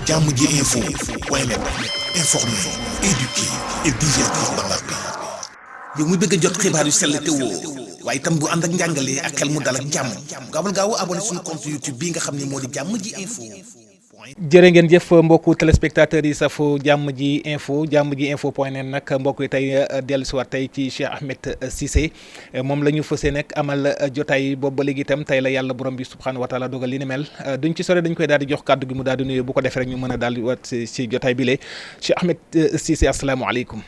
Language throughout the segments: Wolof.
jàmm ji info point net informer, éduquer et divertir dans la paix. yow muy bëgg a jot xibaar yu sell te woo waaye itam bu ànd ak njàngalee ak xel mu dal ak jàmm gaawal gaaw abonné suñu compte YouTube bi nga xam ne moo di jàmm ji info. jërë ngeen jëf mbokku téléspectateurs yi safo jàmm ji info point net nag mbokk yi tey dellu si waat tey ci Cheikh Ahmed Cissé moom la ñu fësee nag amal jotaay boobu ba léegi itam tey la yàlla borom bi subhanahu wa taala dogal li ni mel duñ ci sore dañ koy daal di jox kàddu gi mu daal di nuyu bu ko defee rek ñu mën a daal di wat si jotaay bi lee Cheikh Ahmed Cissé asalaamaaleykum.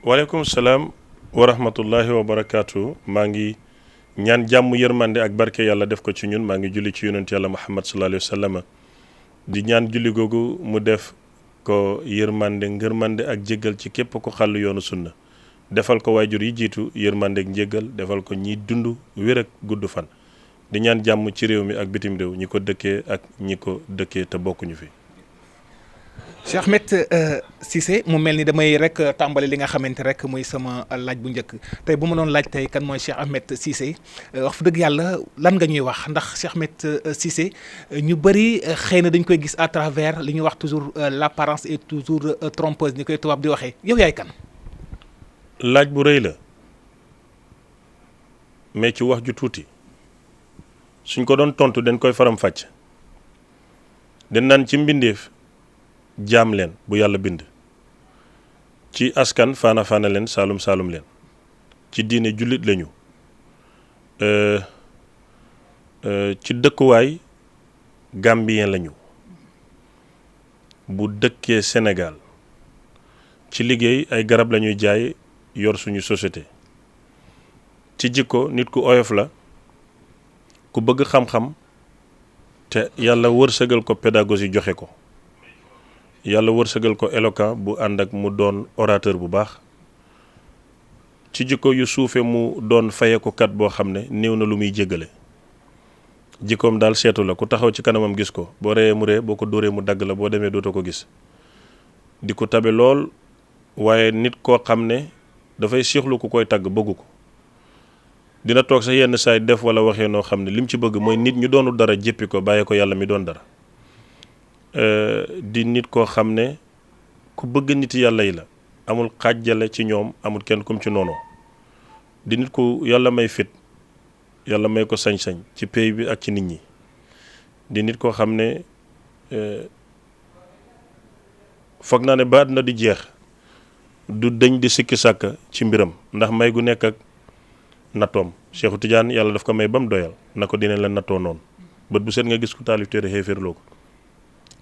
waaleykum salaam wa rahmatullahi wa barakaatu. maa ngi ñaan jàmm yërmande ak barke yàlla def ko ci ñun maa ngi julli ci yonent yàlla Muhammad sallallahu alayhi wa sallam di ñaan julli googu mu def ko yërmande ngërmande ak jéggal ci képp ko xàll yoonu sunna defal ko waajur yi jiitu yërmande ak njéggal defal ko ñi dund wér ak gudd fan di ñaan jàmm ci réew mi ak bitim réew ñi ko dëkkee ak ñi ko dëkkee te bokkuñu fi. Cheikh Ahmed Cissé mu mel ni damay rek tàmbali li nga xamante rek mooy sama laaj bu njëkk tey bu ma doon laaj tey kan mooy Cheikh Ahmed Cissé wax fa dëgg yàlla lan nga ñuy wax ndax Cheikh Ahmed Cissé ñu bëri xëy na dañ koy gis à travers li ñuy wax toujours l'apparence est toujours trompeuse ni koy tubaab di waxee yow yaay kan. laaj bu rëy la mais ci wax ju tuuti suñ ko doon tontu dañ koy faram-fàcc dañ naan ci mbindeef jaam leen bu yàlla bind ci askan faana faana leen saalum saalum leen ci diine jullit lañu ci dëkkuwaay gambien lañu bu dëkkee Sénégal ci liggéey ay garab lañuy jaay yor suñu société ci jikko nit ku oyof la ku bëgg xam-xam te yàlla wërsëgal ko pédagogie joxe ko yàlla wërsëgal ko éloquent bu ànd ak mu doon orateur bu baax ci jikko yu suufe mu doon faye ko kat boo xam ne néew na lu muy jéggale jikkoom daal seetu la ku taxaw ci kanamam gis ko boo reyee mu ree boo ko dóoree mu dagg la boo demee dootoo ko gis di ko tabe lool waaye nit koo xam ne dafay siixlu ku koy tagg bëggu ko dina toog sax yenn saay def wala waxee noo xam ne lim ci bëgg mooy nit ñu doonu dara jéppi ko bàyyee ko yàlla mi doon dara di nit koo xam ne ku bëgg nit yàlla yi la amul xàjjale ci ñoom amul kenn kum ci noonu di nit ku yàlla may fit yàlla may ko sañ-sañ ci pays bi ak ci nit ñi di nit koo xam ne foog naa ne ba àddina di jeex du dëñ di sikki sàkka ci mbiram ndax may gu nekk ak nattoom Cheikhu Tidiane yàlla daf ko may ba mu doyal na ko dina la nattoo noonu bët bu set nga gis ku taalif téere xeeféerloo ko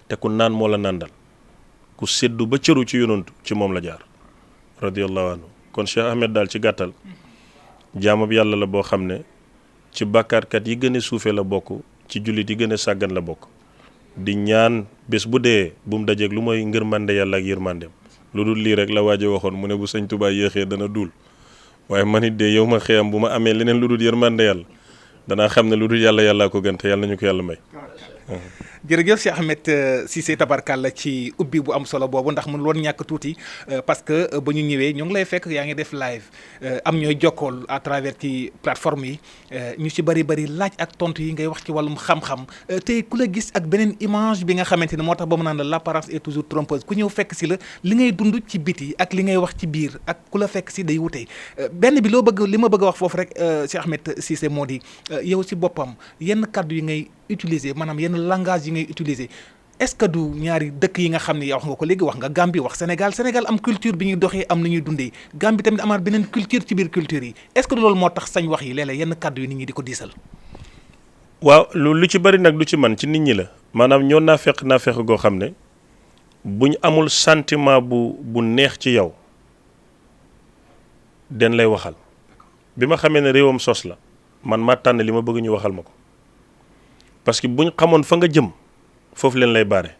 te ku naan moo la nàndal ku séddu ba cëru ci yonantu ci moom la jaar radiyallahu anhu kon Cheikh Ahmed daal ci gàttal jaamab yàlla la boo xam ne ci bàkkaarkat yi gën a suufee la bokk ci jullit yi gën a sàggan la bokk di ñaan bés bu dee bu mu dajeeg lu mooy ngërmande yàlla ak yërmandeem lu dul lii rek la waajo waxoon mu ne bu sëñ Tuubaa yéexee dana duul waaye man it de yow ma xëyam bu ma amee leneen lu dul yërmande yàlla danaa xam ne lu dul yàlla yàllaa ko gën te yàlla nañu ko yàlla may. jërëjëf Cheikh Ahmed Cissé tabarkàlla ci ubbi bu am solo boobu ndax mënul woon ñàkk tuuti parce que ba ñu ñëwee ñoo ngi lay fekk yaa ngi def live am ñooy jokkool à travers ci plateforme yi ñu ci bari laaj ak tontu yi ngay wax ci wàllum xam-xam te ku la gis ak beneen image bi nga xamante ne moo tax ba mu naan la l'apparence est toujours trompeuse ku ñëw fekk si la li ngay dund ci biti ak li ngay wax ci biir ak ku la fekk si day wute benn bi li ma bëgg a wax foofu rek Cheikh Ahmed Cissé moo di yow ci boppam yenn kàddu yi ngay utiliser maanaam yenn langage yi ngay utiliser est-ce que du ñaari dëkk yi nga xam ne wax nga ko léegi wax nga Gambie wax Sénégal am culture bi ñuy doxee am na ñuy dundee Gambie tamit amaat beneen culture ci biir culture yi est-ce que du loolu moo tax sañ wax yi léeg-léeg yenn kàddu yi nit ñi di ko diisal. waaw lu ci bari nag du ci man ci nit ñi la maanaam ñoo naa fekk goo xam ne buñ amul sentiment bu neex ci yow den lay waxal bi ma xamee ne réewam sos la man maa tànn li ma bëgg ñu waxal ma ko. parce que buñ xamoon fa nga jëm foofu leen lay baare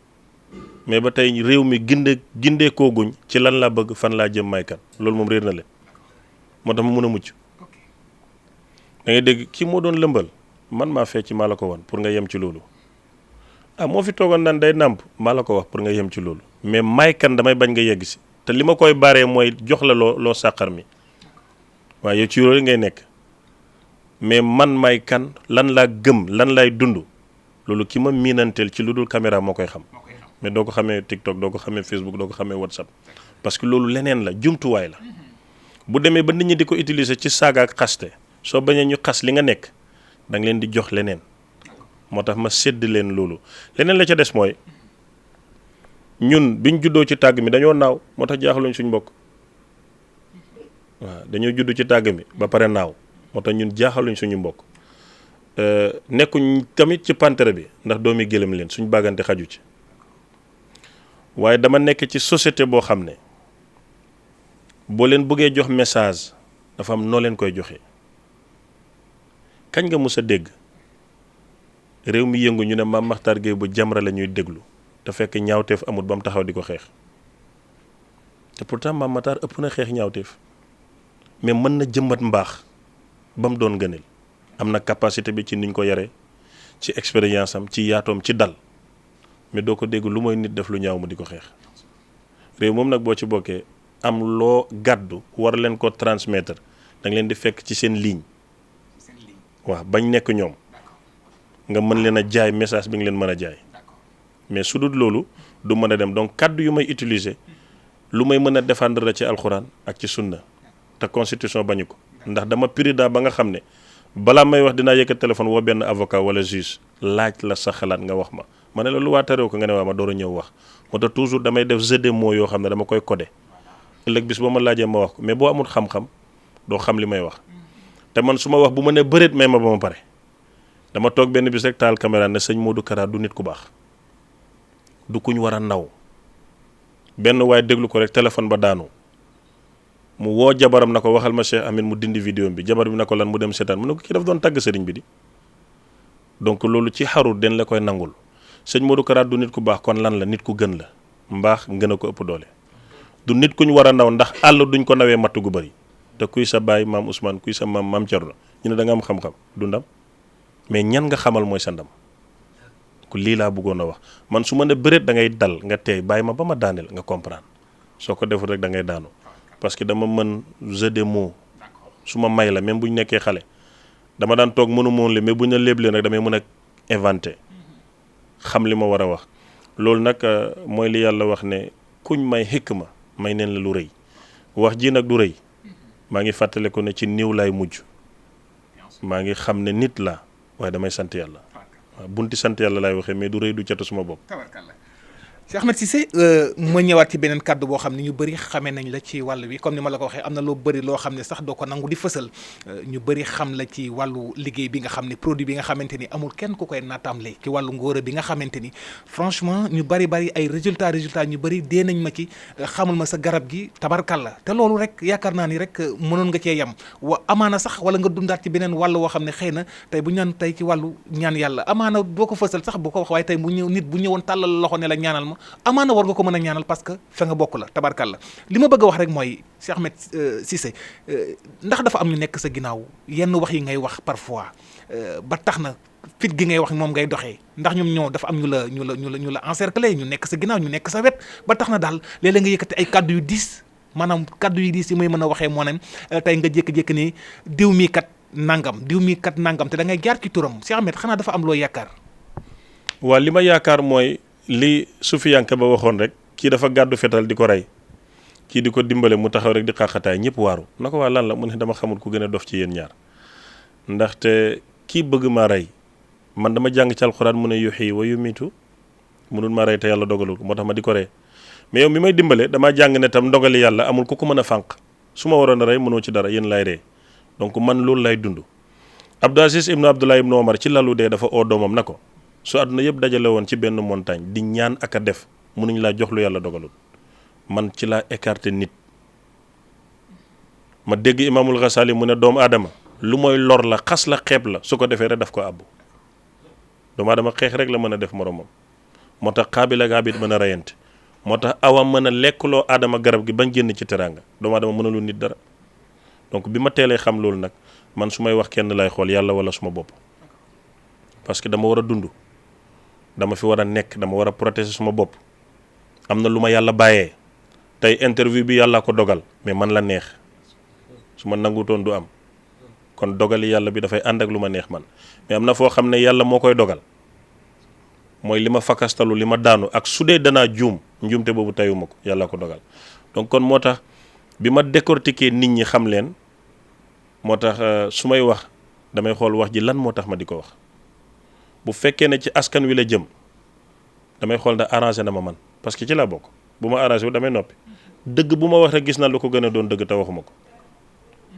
mais ba tey réew mi gindee kooguñ ci lan laa bëgg fan laa jëm maykan loolu moom réer na leen moo tax mu mun a mucc da ngay dégg kii moo doon lëmbal man maa fecc maa la ko wan pour nga yem ci loolu moo fi toogoon naan day nàmp maa la ko wax pour nga yem ci loolu mais maykan damay bañ nga yegg si te li ma koy baaree mooy jox la loo sàqar mi waaye yow ci loolu ngay nekk mais man may kan lan laa gëm lan laay dund loolu ki ma miinanteel ci lu dul caméra moo koy xam mais doo ko xamee TikTok doo ko xamee Facebook doo ko xamee WhatsApp parce que loolu leneen la jumtuwaay la bu demee ba nit ñi di ko utiliser ci saaga ak xaste soo bañee ñu xas li nga nekk da nga leen di jox leneen moo tax ma sédd leen loolu leneen la ca des mooy ñun biñ juddoo ci tàgg mi dañoo naaw moo tax jaaxaluñ suñ mbokk waaw dañoo judd ci tàgg mi ba pare naaw moo tax ñun jaaxaluñ suñu mbokk nekkuñ tamit ci pantere bi ndax doomi gëlëm leen suñ bàggante xaju ci waaye dama nekk ci société boo xam ne boo leen bëggee jox message dafa am noo leen koy joxe kañ nga mus a dégg réew mi yëngu ñu ne Mame Makhtar Gueye bu Jamra la ñuy déglu te fekk ñaawteef amut ba mu taxaw di ko xeex te pourtant Mame Makhtar ëpp na xeex ñaawteef mais mën na jëmbat mbaax ba mu doon gënal am na capacité bi ci niñ ko yaree ci expérience am ci yaatoom ci dal mais doo ko dégg lu mooy nit def lu ñaaw mu di ko xeex réew moom nag boo ci bokkee am loo gàddu war leen ko transmettre da nga leen di fekk ci seen ligne waaw bañ nekk ñoom nga mën leen a jaay message bi nga leen mën a jaay mais su dul loolu du mën a dem donc kàddu yu may utiliser lu may mën a défendre la ci alxuraan ak ci sunna te constitution bañu ko ndax dama purida ba nga xam ne balaa may wax dinaa yëkkat téléphone woo benn avocat wala juge laaj la sa xalaat nga wax ma ne la lu waa tarew ko nga ne waa ma door a ñëw wax moo tax toujours damay def jeu de mots yoo xam ne dama koy codé ëllëg bis boo ma laajee ma wax ko mais boo amul xam-xam doo xam li may wax te man su ma wax bu ma ne bëreet may ma ba ma pare dama toog benn bis rek taal caméra ne sëñ Modou Kara du nit ku baax du kuñ war a naw benn waaye déglu ko rek téléphone ba daanu mu woo jabaram na ko waxal ma Cheikh Amin mu dindi vidéo bi jabar bi na ko lan mu dem seetaan mu ne ko kii daf doon tàgg sëriñ bi di donc loolu ci xaru den la koy nangul sëñ Modou Kara du nit ku baax kon lan la nit ku gën la mbaax gën a ko ëpp doole du nit kuñ war a naw ndax àll duñ ko nawee matt gu bëri te kuy sa baay maam Ousmane kuy sa maam Thierno ñu ne da nga am xam-xam du ndam mais ñan nga xamal mooy sa ndam ku lii laa bëggoon a wax man su ma ne bëreet da ngay dal nga teey bàyyi ma ba ma daaneel nga comprendre soo ko deful rek da ngay daanu parce que dama mën jeu de mots su ma may la même bu ñu nekkee xale dama daan toog mënu moon le mais bu ñu la léeblee nag damay mën a inventé xam li ma war a wax loolu nag mooy li yàlla wax ne kuñ may xikma may neen la lu rëy wax ji nag du rëy maa ngi fàttale ko ne ci niw laay mujj maa ngi xam ne nit laa waaye damay sant yàlla waaw bunti sant yàlla laay waxee mais du rëy du catu suma bopp. Cheikh Ahmed Cissé ma ñëwaat ci beneen kàddu boo xam ne ñu bëri xamee nañ la ci wàll wi comme ni ma la ko waxee am na loo bëri loo xam ne sax doo ko nangu di fësal ñu bëri xam la ci wàllu liggéey bi nga xam ne produit bi nga xamante ni amul kenn ku koy naataamle ci wàllu ngóora bi nga xamante ni franchement ñu bëri ay résultat ñu bëri dee nañ ma ci xamal ma sa garab gi tabarkalla te loolu rek yaakaar naa ni rek mënoon nga cee yem amaana sax wala nga dundaat ci beneen wàll woo xam ne xëy na tey bu ñaan tey ci wàllu ñaan yàlla amaana boo ko fësal sax boo ko wax waaye tey bu ñëw nit bu ñëwoon tàllal loxo ne la ñaanal ma amaana war nga ko mën a ñaanal parce que fa nga bokk la tabarkalla li ma bëgg a wax rek mooy Cheikh Ahmed Cissé ndax dafa am ñu nekk sa ginnaaw yenn wax yi ngay wax parfois ba tax na fit gi ngay wax moom ngay doxee ndax ñoom dafa am ñu la encercler ñu nekk sa ginnaaw ñu nekk sa wet ba tax na daal léeg-léeg nga yëkkati ay kaddu yu diis maanaam kaddu yu diis yi may mën a waxee moo ne tey nga jékki-jékki ni diw mii kat nangam te da ngay jaar ci turam Cheikh Ahmed xanaa dafa am loo yaakaar. waa li ma yaakaar mooy li Sufiyanke ba waxoon rek kii dafa gàddu fetal di ko rey kii di ko dimbale mu taxaw rek di xaaxataay ñëpp waaru na ko waa lan la mu ne dama xamul ku gën a dof ci yéen ñaar ndaxte kii bëgg maa rey man dama jàng ci alxuraan mu ne yuxyi wa yumiitu mënul maa rey te yàlla dogalul ko moo tax ma di ko rey mais yow mi may dimbale damaa jàng ne tam ndogali yàlla amul ku ko mën a fànq su ma waroon a rey mënoo ci dara yéen laay rey donc man loolu lay dund Abdou Aziz ibnu Abdoulaye ibnu Omar ci lalu dee dafa oo doomam na ko su àdduna yëpp dajale woon ci benn montagne di ñaan ak a def mënuñ laa jox lu yàlla dogalul man ci laa écarté nit ma dégg imaamul Ghazali mu ne doomu aadama lu mooy lor la xas la xeeb la su ko defee rek daf ko àbbu doomu aadama xeex rek la mën a def moromam moo tax Qaabil ak Haabil mën a reyante moo tax Awa mën a lekkloo aadama garab gi bañ génn ci teraanga doomu aadama mënalul nit dara donc bi ma teelee xam loolu nag man su may wax kenn lay xool yàlla wala suma bopp parce que dama war a dund dama fi war a nekk dama war a protéger suma bopp am na lu ma yàlla bàyyee tey interview bi yàlla ko dogal mais man la neex su ma nangutoon du am kon dogali yàlla bi dafay ànd ak lu ma neex man mais am na foo xam ne yàlla moo koy dogal mooy li ma fakastalu li ma daanu ak su dee danaa juum njuumte boobu tayuma ko yàlla ko dogal donc kon moo tax bi ma décortiquer nit ñi xam leen moo tax su may wax damay xool wax ji lan moo tax ma di ko wax bu fekkee ne ci askan wi la jëm damay xool ndax arrangé na ma man parce que ci laa bokk bu ma arrangé wu damay noppi dëgg bu ma wax rek gis naa lu ko gën a doon dëgg te waxuma ko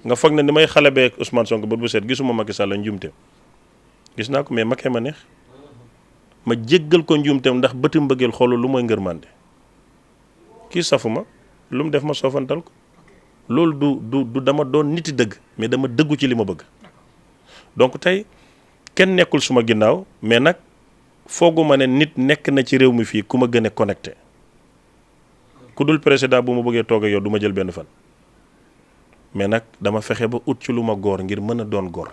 nga foog ne ni may xale beeg Ousmane Sonko bët bu set gisuma Macky Sall njuumteem gis naa ko mais Macky ma neex ma jéggal ko njuumteem ndax bëti mbëggeel xoolu lu mooy ngërmande kii safuma lu mu def ma soofantal ko loolu du dama doon niti dëgg mais dama dëggu ci li ma bëgg donc tey kenn nekkul suma ginnaaw mais nag fooguma ne nit nekk na ci réew mi fii ku ma gën a connecté ku dul président bu ma bëggee toog ak yow du ma jël benn fan mais nag dama fexe ba ut ci lu ma góor ngir mën a doon góor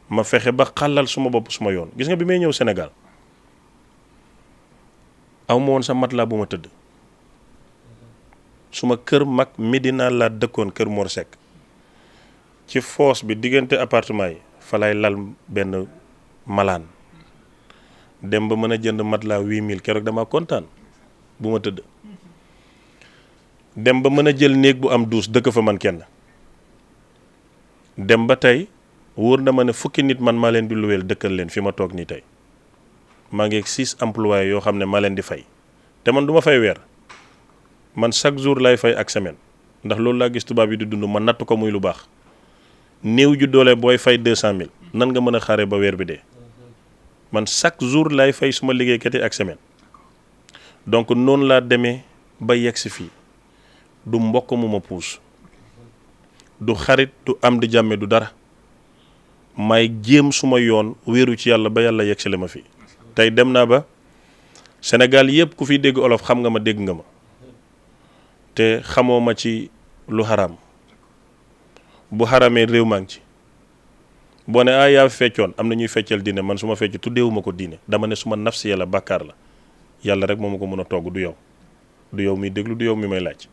ma fexe ba xàllal suma bopp suma yoon gis nga bi may ñëw Sénégal aw ma woon sa matelas bu ma tëdd suma kër mag Médina laa dëkkoon kër Mor Seck ci foos bi diggante appartement yi fa lay lal benn malaan dem ba mën a jënd matelas 8000 keroog dama kontaan bu ma tëdd dem ba mën a jël néeg bu am douche dëkk fa man kenn dem ba tey wóor na ma ne fukki nit man maa leen di luweel dëkkal leen fi ma toog nii tey maa ngi ak 6 employés yoo xam ne maa leen di fay te man du ma fay weer man chaque jour lay fay ak semaine ndax loolu laa gis tubaab yi di dund ma natt ko muy lu baax néew ju doole booy fay 200000 nan nga mën a xaare ba weer bi dee man chaque jour lay fay suma liggéeykat yi ak semaine donc noonu laa demee ba yegg si fii du mbokk mu ma puus du xarit du am di jàmme du dara may jéem suma yoon wéeru ci yàlla ba yàlla yegg si la ma fii tey dem naa ba Sénégal yëpp ku fi dégg olof xam nga ma dégg nga ma te xamoo ma ci lu xaraam bu xaramee réew maa ngi ci boo ne yaa feccoon am na ñuy feccal diine man su ma fecc tuddeewuma ko diine dama ne suma nafsi yàlla bàkkaar la yàlla rek moo ma ko mën a togg du yow mi déglu du yow mi may laaj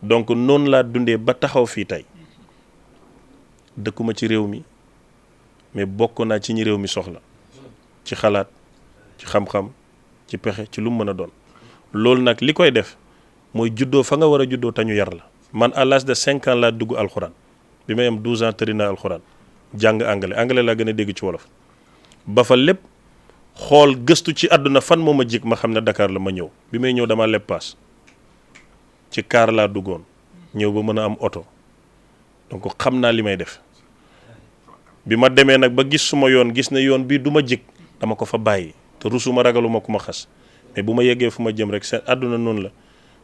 donc noonu laa dundee ba taxaw fii tey dëkkuma ci réew mi mais bokk naa ci ñi réew mi soxla ci xalaat ci xam-xam ci pexe ci lu mu mën a doon loolu nag li koy def mooy juddoo fa nga war a juddoo te ñu yar la man à l'âge de 5 ans laa dugg alxuraan bi may am 12 ans tëri naa alxuraan jàng anglais laa gën a dégg ci wolof ba fa lépp xool gëstu ci àdduna fan moo ma jik ma xam ne Dakar la ma ñëw bi may ñëw dama leb paas ci kaar laa duggoon ñëw ba mën a am oto donc xam naa li may def bi ma demee nag ba gis suma yoon gis ne yoon bii du ma jik dama ko fa bàyyi te rusuma ragaluma ku ma xas mais bu ma yeggee fu ma jëm rek seen àdduna noonu la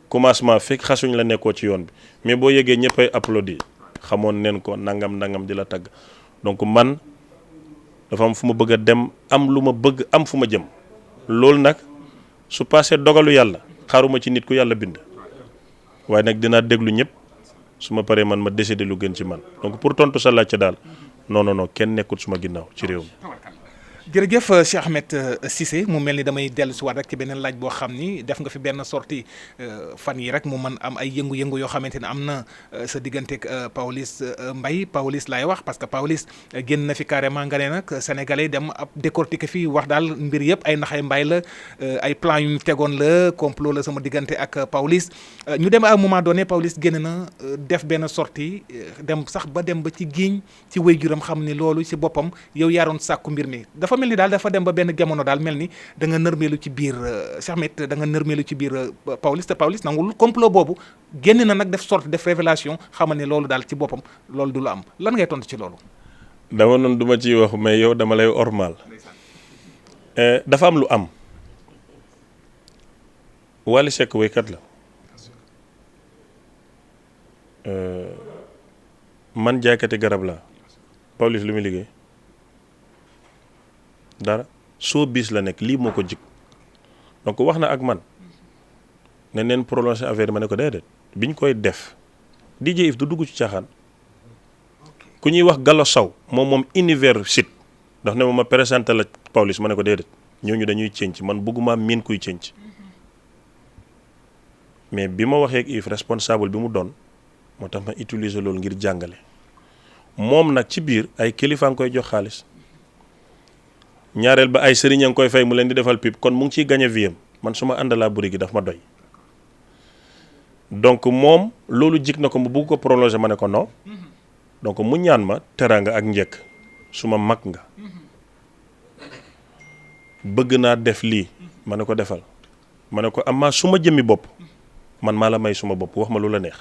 commencement fekk xasuñ la nekkoo ci yoon bi mais boo yeggee ñëppay applaudir xamoon neen ko nangam di la tagg donc man dafa am fu ma bëgg a dem am lu ma bëgg am fu ma jëm loolu nag su passé dogalu yàlla xaaruma ci nit ku yàlla bind waaye nag dinaa déglu ñëpp su ma paree man ma décider lu gën ci man donc pour tontu sa laajte daal non kenn nekkul suma ginnaaw ci réew mi. jërëjëf Cheikh Ahmed Cissé mu mel ni damay dellu si waat rek ci beneen laaj boo xam ni def nga fi benn sortie fan yi rek mu mën am ay yëngu-yëngu yoo xamante ne am na sa digganteeg Pawlish Mbaye Pawlish laay wax parce que Pawlish génn na fi carrément nga ne nag sénégalais dem ab décortiquer fii wax daal mbir yëpp ay naxay mbay la ay plan yu ñu tegoon la complot la sama diggante ak Pawlish ñu dem à un moment donné Pawlish génn na def benn sortie dem ba ci giiñ ci waajuram xam ni loolu ci boppam yow yaaroon sàkku mbir mi dafa mel ni daal dafa dem ba benn jamono daal mel ni da nga nërmeelu ci biir Cheikh Ahmed da nga nërmeelu ci biir Pawlish te Pawlish nangul complot boobu génn na nag def sorte def révélation xamal ni loolu daal ci boppam loolu du la am lan ngay tontu ci loolu. dama noonu duma ciy wax mais yow dama lay ormal dafa am lu am Wally Seck waykat la man jaaykati garab la Pawlish lu muy liggéey dara soo bis la nekk lii moo ko jig donc wax na ak man ne neen prolongé affaire ma ne ko déedéet biñ koy def DJ If du dugg ci caaxaan ku ñuy wax Gallo Sow moom univers site ndax ne ma présenté la Pawlish ma ne ko déedéet ñooñu dañuy cënc man bëgguma miin kuy cënc mais bi ma waxee ak If responsable bi mu doon moo tax ma utiliser loolu ngir jàngale moom nag ci biir ay kilifa nga koy jox xaalis ñaareel ba ay sëriñ a ngi koy fay mu leen di defal pip kon mu ngi ciy gagné vie am man su ma àndalaa buri gi daf ma doy donc moom loolu jig na ko mu bugg ko prolonger ma ne ko non donc mu ñaan ma teraanga ak njëkk su ma mag nga bëgg naa def lii ma ne ko defal ma ne ko amaa su ma jëmmi bopp man maa la may suma bopp wax ma lu la neex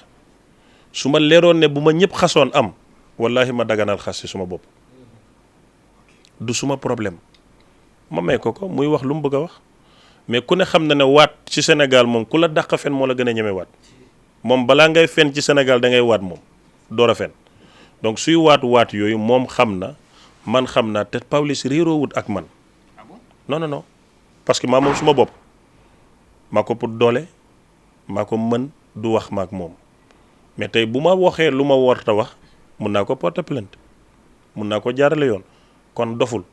su ma leeroon ne bu ma ñëpp xasoon am wallahi ma daganal xas ci suma bopp du suma problème ma may ko muy wax lu mu bëgg a wax mais ku ne xam na ne waat ci Sénégal moom ku la dàq fen moo la gën a ñeme waat moom balaa ngay fen ci Sénégal da ngay waat moom door a fen donc suy waat yooyu moom xam na man xam naa te Pawlish réeroowut ak man non parce que maa moom suma bopp maa ko pour doole maa ko mën du wax maak moom mais tey bu ma waxee lu ma warta wax mun naa ko porter plainte mun naa ko jaarale yoon kon doful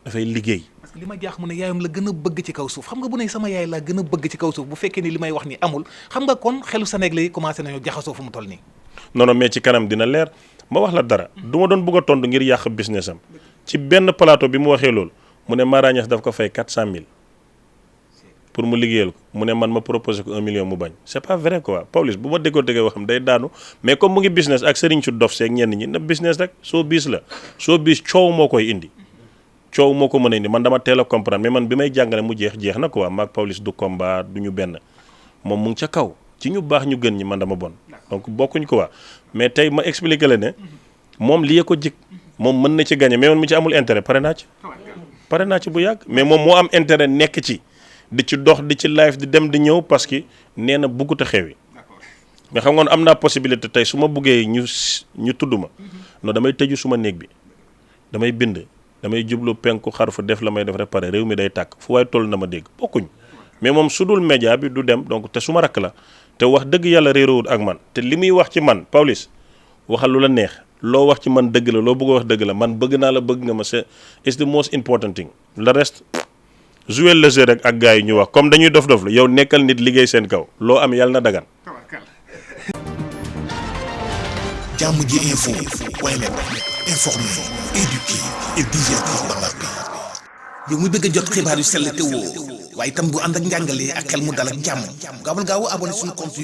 dafay liggéey. parce que li ma jaax mu ne yaayam la gën a bëgg ci kaw suuf xam nga bu ne sama yaay laa gën a bëgg ci kaw suuf bu fekkee ni li may wax ni amul xam nga kon xelu Sénégal yi commencé nañoo jaxasoo fu mu toll nii. non mais ci kanam dina leer ma wax la dara du ma doon bëgg a tontu ngir yàq business am ci benn plateau bi mu waxee loolu mu ne Mara Niass daf ko fay 400 000 pour mu liggéeyal ko mu ne man ma proposé ko 1 million mu bañ c'est pas vrai quoi Pawlish bu ma déggoo waxam day daanu mais comme mu ngi business ak sëriñ su dof seeg ñenn ñi na business rek soo biis la soo biis coow moo koy indi coow moo ko mën a indi man dama teel a comprendre mais man bi may jàngale mu jeex na quoi maag Pawlish du combat du ñu benn moom mu ngi ca kaw ci ñu baax ñu gën ñi man dama bon donc bokkuñ quoi mais tey ma expliqué la ne moom lii ko jik moom mën na ci gagné mais man mi ci amul intérêt pare naa ci bu yàgg mais moom moo am intérêt nekk ci di ci dox di ci live di dem di ñëw parce que nee na buggut a xewi mais xam nga am naa possibilité tey su ma buggee ñu tudd ma non damay tëju suma néeg bi damay bind damay jublu penku xarfu def la may def rek pare réew mi day tàkk fu waaye toll na ma dégg bokkuñ mais moom su dul média bi du dem donc te su ma rakk la te wax dëgg yàlla réeroowut ak man te li muy wax ci man Pawlish waxal lu la neex loo wax ci man dëgg la loo bëgg a wax dëgg la man bëgg naa la bëgg nga ma c'est it's the most important thing le reste jouer le jeu rek ak gars yi ñu wax comme dañuy dof la yow nekkal nit liggéey seen kaw loo am yàlla na dagan. Jàmm ji info point net informer, éduquer et divertir dans la paix. yow mi bëgg a jot xibaar yu sell te woo waaye itam bu ànd ak njàngalee ak xel mu dal ak jàmm gaawal gaaw abonné suñu compte